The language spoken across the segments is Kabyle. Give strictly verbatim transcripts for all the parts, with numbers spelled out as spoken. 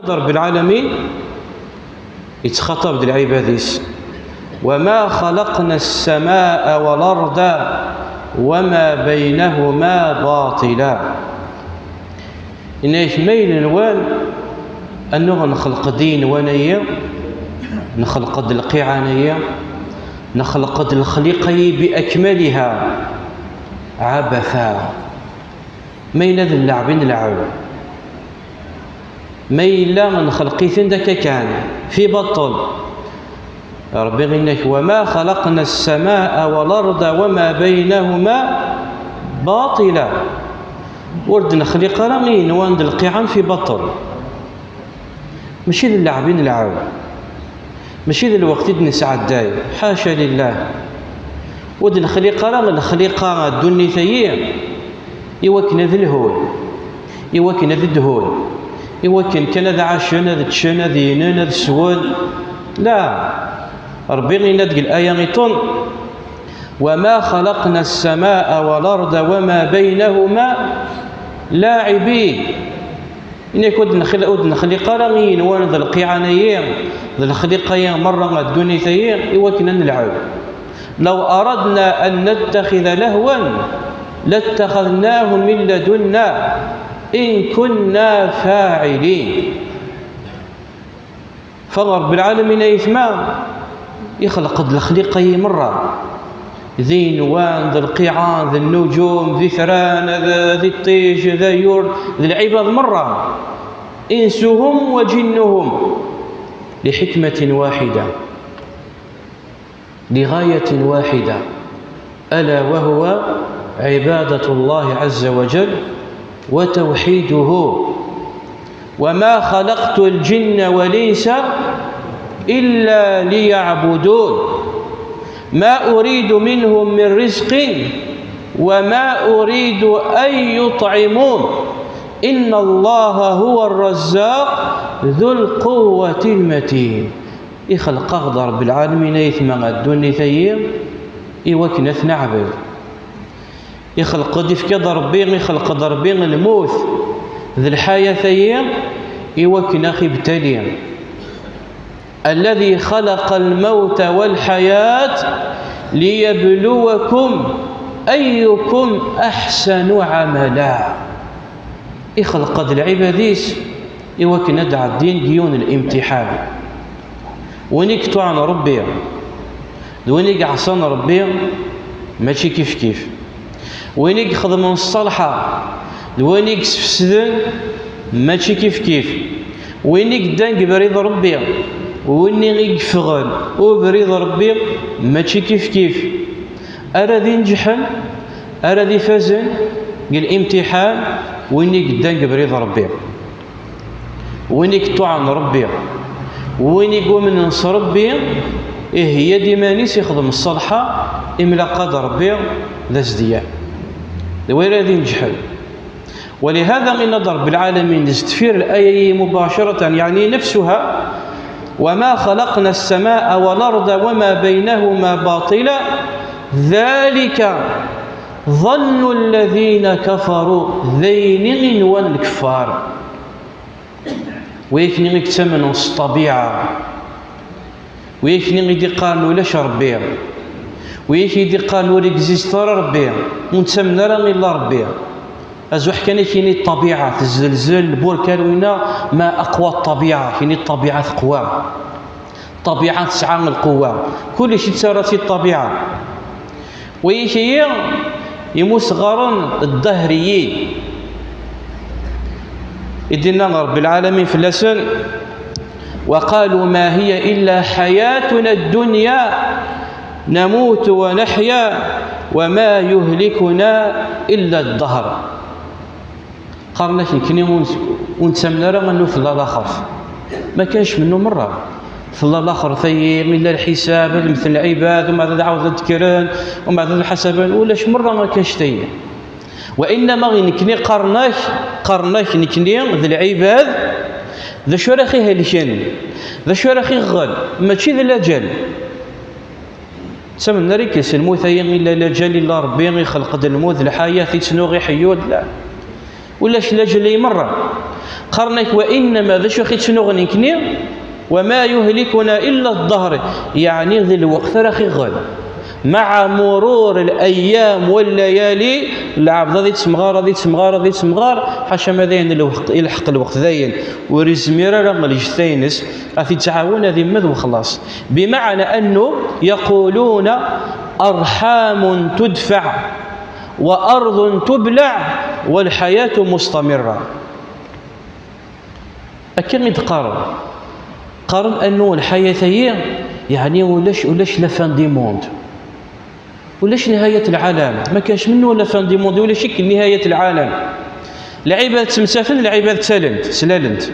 Ṛebbi lɛalamin yettxaṭab-d lɛibad-is: وما خلقنا السماء والأرض وما بينهما باطلا. Yenna-yak, ma yella nwan annuɣ nxelq-d iyenwan-ayi, nxelq-d lqiɛan-ayi, nxelq-d lexliqa-yi bi akmaliha, ɛabata. Ma yella d lɛeb i nlɛeb, ma yella nxelq-iten d akka kan, fi baṭel. Ṛebbi inna-k: وما خلقنا السماء والأرض وما بينهما باطلا. Ur d-nexliq ara iyenwan d lqiɛan fi baṭel. Mačči d lɛeb i nlɛeb, mačči d lweqt i d-nesɛedday, ḥaca lillah. Ur d-nexliq ara lexliqa ddunit-ayi i wakken ad lhun, i wakken ad dhun, i wakken kan ad ɛacen, ad ččen, ad yinen, ad swen. La, Ṛebbi yenna-d deg laya iṭen: وما خلقنا السماء والأرض وما بينهما لاعبين. Yenna-k, ur d-nexl-, ur d-nexliq ara iyenwan d lqiɛan-ayi, d lexliqa-yi merra, ddunit-ayi, i wakken ad nlɛeb. لو أردنا أن نتخذ لهوا لاتخذناه من لدنا إن كنا فاعلين. Fa Ṛebbi lɛalamin, ay aytma, ixleq-d lexliqa-yi merra, d iyenwan, d lqiɛan, d nnujum, d itran, d, d iṭij, d ayyur, d lɛibad merra, إنسهم وجنهم، لحكمة واحدة، لغاية واحدة، ألا وهو عبادة الله عز وجل وتوحيده. وما خلقت الجن والإنس إلا ليعبدون. ما أريد منهم من رزق وما أريد أن يطعمون. إن الله هو الرزاق ذو القوة المتين. Ixleq-aɣ-d Ṛebbi lɛalamin, ay aytma, ddunit-ayi i wakken ad t-neɛbed. Ixleq-d, ifka-d Ṛebbi, ixleq-d Ṛebbi lmut d lḥayat-ayi i wakken ad ɣ-ibtali. الذي خلق الموت والحياة ليبلوكم أيكم أحسن عملا. Ixleq-d lɛibad-is i wakken ad d-ɛeddin deg yiwen n limtiḥan. Win i yeṭuɛen Ṛebbi d win i iɛṣan Ṛebbi, mačči kifkif. Win i ixedmen ṣṣalḥa d win i isfesden, mačči kifkif. Win i yeddan deg ubrid Ṛebbi, win i yeffɣen ubrid Ṛebbi, mačči kifkif. Ara d-ineǧḥen, ara d-ifazen deg limtiḥan, win i yeddan deg ubrid Ṛebbi. Win i yeṭuɛen Ṛebbi, win i yumnen s Ṛebbi, iheyya-d iman-is, ixdem ṣṣalḥa, imlaq-d Ṛebbi d as-d-yan. D win ara d-ineǧḥen. ولهذا yenna-d Ṛebbi lɛalamin, deffir laya-yi مباشرة، يعني نفسها: وما خلقنا السماء والأرض وما بينهما باطلا ذلك ظن الذين كفروا. D ayen i nwan lkeffar. Wid-akni i yettamnen s ṭṭabiɛa, wid-akni i d-iqqaren ulac Ṛebbi, wid-akni i d-iqqaren ur egzist ara Ṛebbi, ur nettamen ara illa Ṛebbi. Azuḥ kan ad k-yini ṭṭabiɛa tezzelzel, lburkan, winna ma aqwa ṭṭabiɛa, k-yini ṭṭabiɛa teqwa. Ṭṭabiɛa tesɛa lqewwa, kullec yettarra-tt i ṭṭabiɛa. Wid-akni imusɣaren ddahriyin, i d-inna Ṛebbi lɛalamin fell-asen: وقالوا ما هي إلا حياتنا الدنيا نموت ونحيا وما يهلكنا إلا الدهر. Qqaren-ak nekkni ur, ur nettamen ara annu tella laxert. Ma kanec mennu merra. Tella laxert-ayi, illa lḥisab, ad mmten lɛibad, umbeɛd ad ɛawden ad d-kkren, umbeɛd ad ḥasaben, ulac merra ma kanec-tayi. Wa innama nekkni qqaren-ak, qqaren-ak nekkni d lɛibad, d acu ara ɣ-ihelken, d acu ara ɣ-iɣen, mačči d laǧal. Ttamen ara ikkes lmut-ayi, illa laǧal, illa Ṛebbi ixleq-d lmut d lḥayat, ittnuɣ, iḥeyyu-d, la. Ulac laǧal-ayi merra. Qqaren-ak: "Wa innama, d acu i ɣ-ittnuɣen nekni? Wa ma yuhlikuna illa ddahri." Yeɛni d lweqt ara ɣ-iɣen. Maɛa murur al-ayyam wal-layali, lɛebd ad ittemɣar, ad ittemɣar, ad ittemɣar, ḥaca ma dayen lweqt, ilḥeq lweqt dayen, ur izmir ara lǧetta-ines ad t-ittɛawen, ad immed wexlaṣ. Bimeɛna annu yaquluna: "Arḥamun tudfaɛ, wa ardun tublaɛ, wal ḥayatu mustamirra." Akka i d-qqaren. Qqaren annu lḥayat-ayi, yeɛni ulac, ulac la fin du monde. Ulac nihayat lɛalam. Ma kanx mennu la fin du monde, ulac-ik nihayat lɛalam. Lɛibad ttemsaten, lɛibad ttalent, slalent.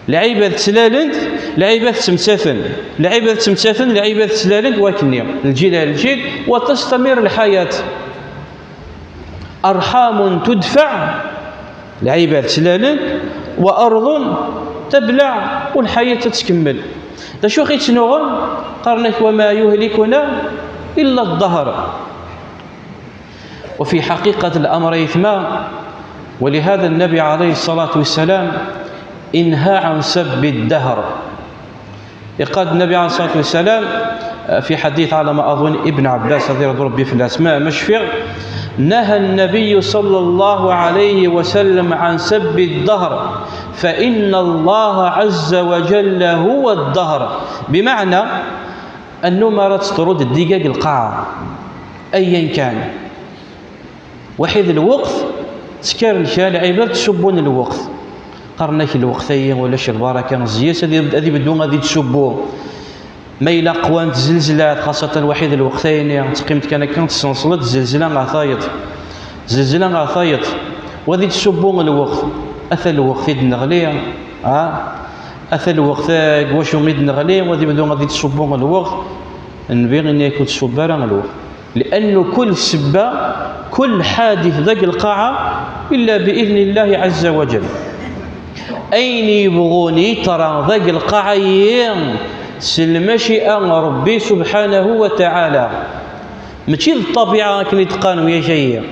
Lɛibad ttlalen, lɛibad ttemsaten. Lɛibad ttemsaten, lɛibad ttlalen, wakken-nni. Lǧil ar lǧil, wa tastamir lḥayat. Arḥamun tudfaɛ, lɛibad ttlalen, wa ardun tablaɛ, u lḥayat ad tkemmel. D acu i ɣ-ittnuɣen? Qqaren-ak: "Wa ma yuhlikuna illa ddahar." وفي حقيقة الأمر إثما، ولهذا النبي عليه الصلاة والسلام انهى عن سب الدهر. Yeqqar-d Nnabi ɛalayhi ṣṣalatu wassalam, eh, fi ḥadit ɛla ma aḍun Ibn Ɛebbas, ad irḍu Ṛebbi fell-as, ma, ma cfiɣ, نهى النبي صلى الله عليه وسلم عن سب الدهر، فإن الله عز وجل هو الدهر. Bimeɛna, annu mi ara teḍru-d deg-k lqaɛa, ayen kan, waḥid lweqt, ttkaren kra lɛibad ttsubbun lweqt. Qqaren-ak lweqt-ayi ulac lbaraka, zziyas ad ib-, ad ibeddu ad ittsubbu. Ma yella qwant zzelzlat, xaṣatan waḥid lweqt-ayni, teqqimt kan akka, tessenṣleḍ zzelzla ɣer tayeḍ. Zzelzla ɣer tayeḍ. Wa ad ittsubbu lweqt. Ata lweqt i d-neɣli, ha? Ata lweqt, eh, deg wacu i d-neɣli, wa ad ibeddu ad ittsubbu lweqt. Nnbi yenna-yak ur ttsubb ara lweqt. لأنه كل سبة، كل حادث deg lqaɛa, إلا بإذن الله عز وجل. Ayen yebɣun yeḍra deg lqaɛa-yi, s lmaci'a n Ṛebbi subḥanahu wa taɛala. Mačči d ṭṭabiɛa akken i d-qqaren wiyac-ayi.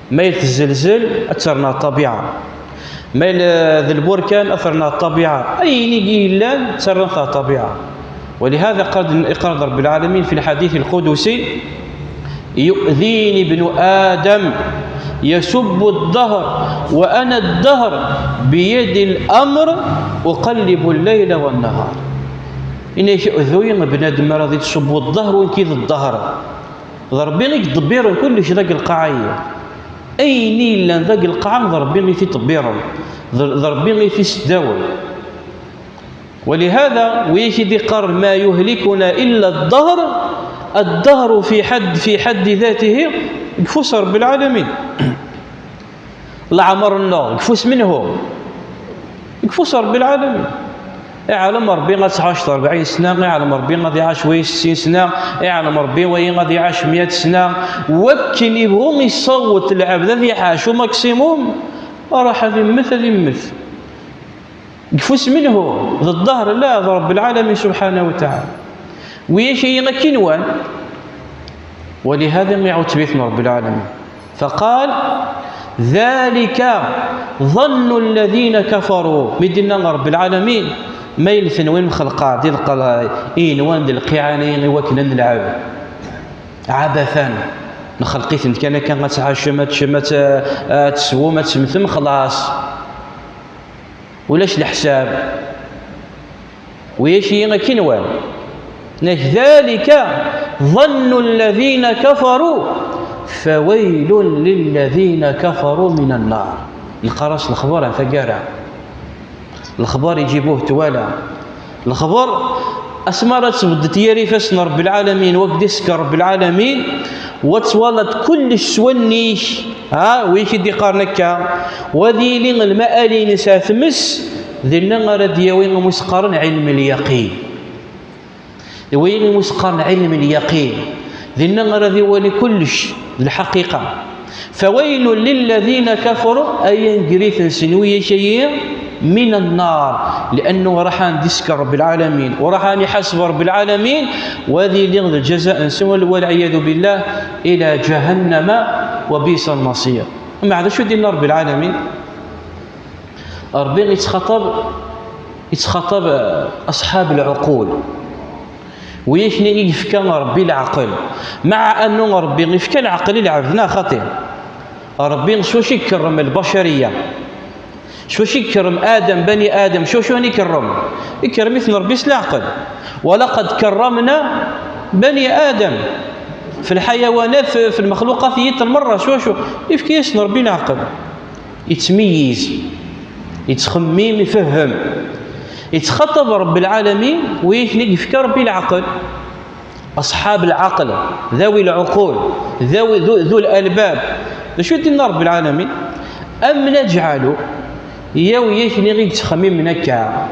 Ma yella tezzelzel, ad terna ṭṭabiɛa. Ma yella d lburkan, ad terna ṭṭabiɛa. Ayen i yellan, tterna ṭṭabiɛa. ولهذا قال، قال رب العالمين في الحديث القدسي: "يؤذيني ابن آدم يسب الدهر وأنا الدهر بيدي الأمر أقلب الليل والنهار." Yenna-yak, yuḍen-iyi bnadem ara d-ittṣubbu ddehṛ, u nekk i d ddehṛ. D Ṛebbi i yettḍebbiren kullec deg lqaɛa-yi. Ayen i yellan deg lqaɛa, d Ṛebbi i t-iṭebbiren. D, d Ṛebbi i t-iseddawen. ولهذا, wiyac i d-iqqar: "ما يهلكنا إلا الدهر". الدهر في حد، في حد ذاته, deg ufus Ṛebbi lɛalamin. Leɛmer-nneɣ, deg ufus menhu? Deg ufus Ṛebbi lɛalamin. Iɛlem Ṛebbi ad tɛaceḍ ṛebɛin sna, iɛlem Ṛebbi ad iɛac wayi settin sna, iɛlem Ṛebbi wayi ad iɛac meyya sna. Wakken ibɣu isaweḍ lɛebd ad iɛac au maximum, raḥ ad immet, ad immet. Deg ufus menhu? D ddehṛ, la, d Ṛebbi lɛalamin subḥanahu wa taɛala. Wiyac-ayi akka i nwan. ولهذا iɛutteb-iten Ṛebbi lɛalamin. فقال: "ذلك ظن الذين كفروا". Mi d-inna Ṛebbi lɛalamin, ma yella tenwin mxelqeɣ di lqal-, i nwan d lqiɛani i wakken ad nelɛeb. Ɛabatan. Nxelq-iten kan akka, ad tɛacem, ad teččem, ad t-, ad teswem, ad temmtem, xlaṣ. Ulac leḥsab. Wiyac-ayi akka i nwan. Nek ذلك ظن الذين كفروا فويل للذين كفروا من النار. Lqaras lexbar ar taggara. Lexbar iǧibuh twala. Lexbar, asmi ara tbeddet yir ifassen n Ṛebbi lɛalamin, wak d isekker Ṛebbi lɛalamin, wa twalaḍ kullec s wannig, ha, wi k-id-iqqaren akka, wa ad yili lmaɛali-ines ar tmes, dinna ara d-yawi umi s-qqaren ɛilm lyaqin. D wayen umi s-qqaren ɛilm lyaqin. Dinna ara d-iwali kullec d lḥaqiqa. فويل للذين كفروا, ay angrit-nsen wiyac-ayi, من النار, لأنه ruḥen ad isekker Ṛebbi lɛalamin, u ruḥen ad iḥaseb Ṛebbi lɛalamin, wa ad yili d lǧaza-nsen, والعياذ بالله, إلى جهنم وبئس المصير. Mbeɛd acu i d-yenna Ṛebbi lɛalamin? Ṛebbi yettxaṭab, yettxaṭab, eh, aṣḥab lɛuqul. Wiyaken i yefka Ṛebbi leɛqel. Meɛna annu Ṛebbi yefka leɛqel i lɛebd, neɣ xaṭi? Ṛebbi s wacu ikerrem lbacariya? S wacu ikerrem Adam, bani Adam? S wacu i ikerrem? Ikerrem-iten Ṛebbi s leɛqel. Walaqad karramna bani Adam. Fi lḥayawanat, fi, fi lmexluqat yiṭen merra, s wacu? Yefka-yasen Ṛebbi leɛqel. Yettmeyyiz, yettxemmim, ifehhem. Yettxaṭab Ṛebbi lɛalamin, wiyaken i yefka Ṛebbi leɛqel. Aṣḥab lɛaqel, dawi lɛuqul, dawi du, du lalbab. D acu i d-yenna Ṛebbi lɛalamin? Am neǧɛalu, ya wiyaken i yettxemmimen akka.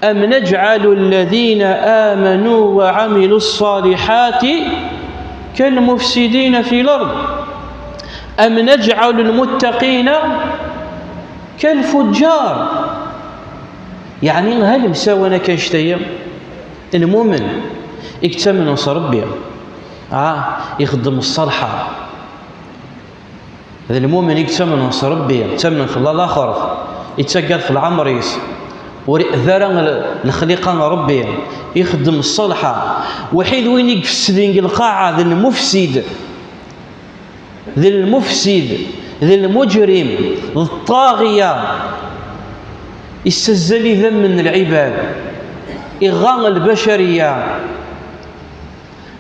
أم نجعل الذين آمنوا وعملوا الصالحات كالمفسدين في الأرض أم نجعل المتقين كالفجار. Yeɛni, hal msawan akka anect-aya? Lmumen i yettamnen s Ṛebbi, ah, ixeddem ṣṣalḥa, d lmumen i yettamnen s Ṛebbi, yettamnen f Allah laxert, yettaggad f leɛmer-is, ur iɛad ara l-, lexliqa n Ṛebbi, ixeddem ṣṣalḥa. Waḥid win i ifesden deg lqaɛa, d lmufsid, d lmufsid, d lmuǧrim, d ṭṭaɣiya, issazzal idammen n lɛibad, iɣɣa lbacariya.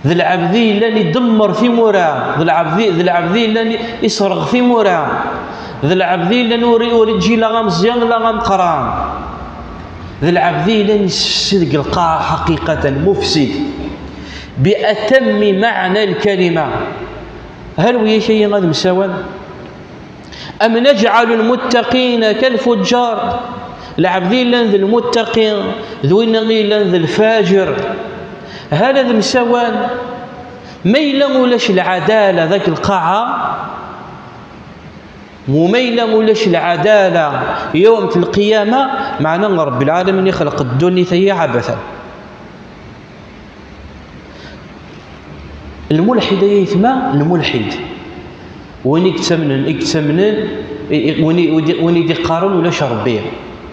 D lɛebd i yellan idemmer timura, d lɛebd i, d lɛebd i yellan iserɣ timura, d lɛebd i yellan ur, ur iǧǧi la ameẓyan la ameqqran, d lɛebd i yellan isfessi deg lqaɛa ḥaqiqatan, mufsid, bi atammi maɛna lkalima. Hal wiyaken ad msawan? أم نجعل المتقين كالفجار؟ Lɛebd i yellan d lmuttaqi, d winna i yellan d lfajir, hal ad msawan? Ma yella ulac lɛadala deg lqaɛa, u ma yella ulac lɛadala yawm lqiyama, meɛna Ṛebbi lɛalamin ixleq ddunit-agi ɛabatan. Lmulḥid, ay aytma, lmulḥid, win i yettamnen, i yettamnen, i, i, win i, win i, win i d-iqqaren ulac Ṛebbi,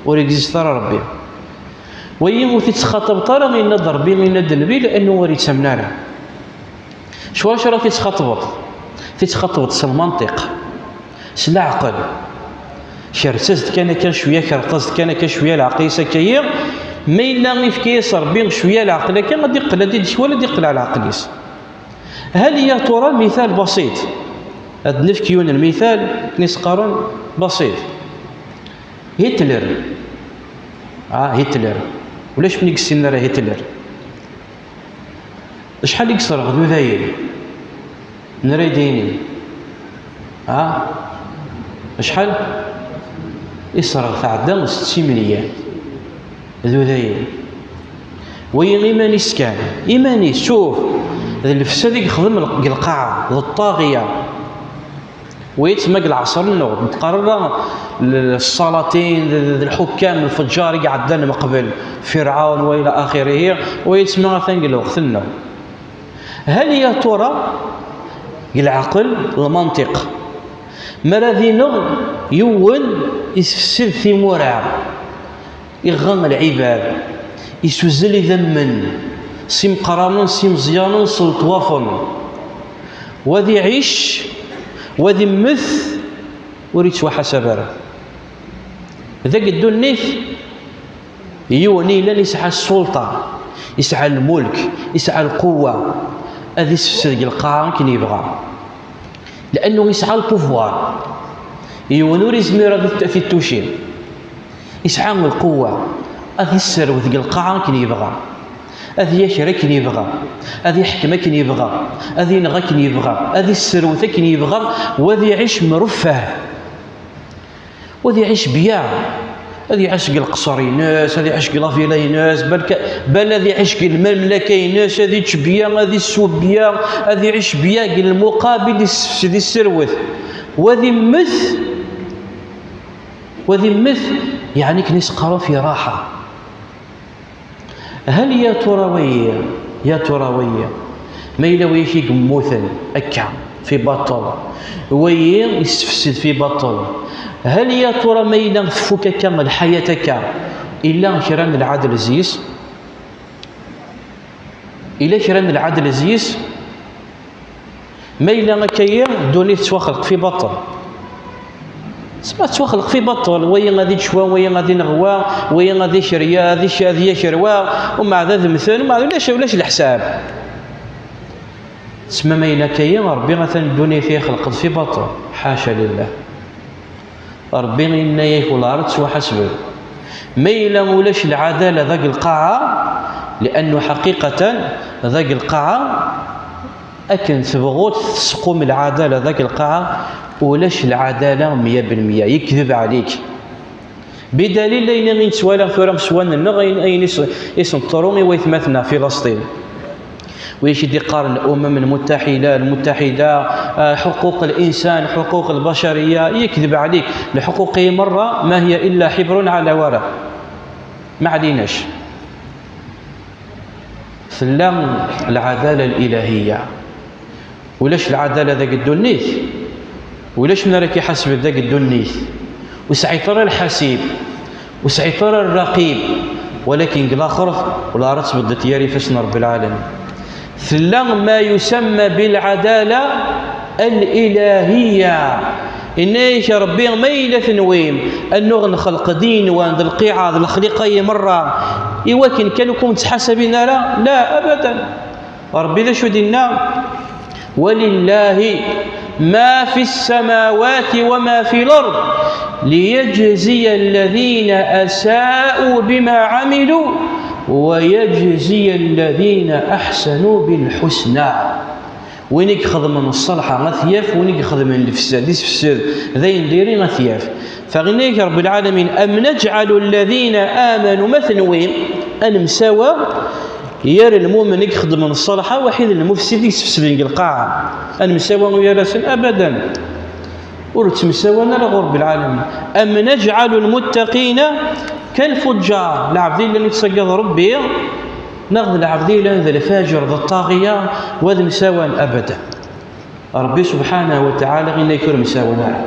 ur egzist ara Ṛebbi. Wayi ur t-ittxaṭabeḍ ara, yenna-d Ṛebbi, yenna-d Nnbi, li'annu ur yettamen ara. Cwacu ara t-ittxaṭbeḍ? T-ittxaṭbeḍ s lmanṭiq, s leɛqel. Kerrez-as-d kan akka cwiya, kerrez-as-d kan akka cwiya leɛqel-is akka-yi. Ma yella ifka-yas Ṛebbi cwiya leɛqel akka, ad iqqel ad d-ikwal, ad iqqel ar leɛqel-is. Hal ya tura mital basit. Ad nefk yiwen lmital, akken i s-qqaren, basit. Hitler. Ah, Hitler. Ulac win i yessinen ara Hitler. Acḥal i yesserɣ d udayen n raydiyin? Ha? Acḥal i yesserɣ? Tɛedda s settin imelyan d udayen. Wayi iman-is kan, iman-is, cuf, d lefsad i yexdem deg lqaɛa, d ṭṭaɣiya. Wayetma deg lɛeṣr-nneɣ, ur d-neqqar ara l-, ssalaṭin d, d, d lḥukkam, lfeǧǧar i iɛeddan mqebl, Firɛawn wa ila axirihi, wayetma atan deg lweqt-nneɣ. Hal ya tura deg leɛqel, lmanṭiq, mi ara d-ineɣ yiwen isefsed timura, iɣɣa lɛibad, isuzzel idammen, s imeqqranen, s imeẓyanen, s leṭwafen, wa ad iɛic, wa ad immet, ur yettwaḥasab ara. Deg ddunit, yiwen i yellan yesɛa ssulṭa, yesɛa lmulk, yesɛa lquwwa, ad isefsed deg lqaɛa akken yebɣa. Li'annu yesɛa lpuvwar. Yiwen ur yezmir ad t-, ad t-ittuci. Yesɛa lquwwa, ad isserwet deg lqaɛa akken yebɣa, ad yaker akken yebɣa, ad iḥkem akken yebɣa, ad ineɣ akken yebɣa, ad isserwet akken yebɣa, wa ad iɛic mreffeh, wa ad iɛic bya, ad iɛic deg lqeṣr-ines, ad iɛic deg lavila-ines, balka, bal ad iɛic deg lmamlaka-ines, ad ičč bya, ad issu bya, ad iɛic bya, deg lmuqabil issefsed, isserwet, wa ad immet, wa ad immet, yeɛni akken i s-qqaren fi raḥa. Hal ya tura wayi, ya tura wayi, ma yella wayi i yemmuten akka fi baṭel, wayi yessefsed fi baṭel, Hal ya tura ma yella tfuk akka lḥayat akka, illa kra n lɛadel zzi-s? Illa kra n lɛadel zzi-s? Ma yella akka-yi, ddunit tettwaxleq fi baṭel. Sma tettwaxleq fi baṭel, wayi ad ičč wa, wayi ad ineɣ wa, wayi ad ikerya, ad ik-, ad yaker wa, umbeɛd ad mmten, umbeɛd ulac, ulac leḥsab. Sma ma yella akka-yi, Rebbi atan ddunit i ixleq-d fi baṭel. Ḥaca lillah. Rebbi yenna-yak, wala ara tettwaḥasbem. Ma yella ulac lɛadala deg lqaɛa, liannu ḥaqiqatan deg lqaɛa, akken tebɣuḍ tesqum lɛadala deg lqaɛa, ulac lɛadala mya bil mya, yekdeb ɛlik. Bidalil ayen i nettwala tura s wallen-nneɣ, ayen, ayen i s-, i s-neṭṭru i waytmaten-nneɣ Filasṭin. Wid i d-iqqaren الأمم المتحدة، المتحدة، ah, حقوق الإنسان، حقوق البشرية, yekdeb ɛlik. Lḥuquq-agi merra ma hiya illa حبر على ورق. Ma ɛlinac. Tella lɛadala lilahiyya. Ulac lɛadala deg ddunit. Ulac win ara k-iḥasben deg ddunit. Ur sɛiṭ ara lḥasib. Ur sɛiṭ ara rraqib. Walakin deg laxert, wala ara tbeddel yar ifassen n Rebbi lɛalamin. Tella ma yusamma bilɛadala alilahiyya. Yenna-yak Rebbi, ma yella tenwim ad nuɣ nxelq dinwan d lqiɛa d lexliqa-yi merra, i wakken kan ur ken-ttḥasabin ara? La, abadan. Rebbi d acu d-yenna? ولله ما في السماوات وما في الأرض ليجزي الذين أساءوا بما عملوا ويجزي الذين أحسنوا بالحسنى. Win i ixedmen ṣṣalḥa ad t-yaf, win i ixedmen lefsad, isefsed d ayen diri ad t-yaf. Fa yenna-yak Rebbi lɛalamin: أم نجعل الذين آمنوا, ma tenwim ad nemsawa gar lmumen i ixedmen ṣṣalḥa waḥid lmufsid i isefsden deg lqaɛa? Ad nemsawa gar-asen? Abadan. Ur ttemsawan ara ɣur Rebbi lɛalamin. أم نجعل المتقين كالفجار, lɛebd yellan yettagad Rebbi, neɣ d lɛebd yellan d lfajir d ṭṭaɣiya, wa d msawan? Abadan. Rebbi subḥanahu wa taɛala yenna-yak ur msawan ara.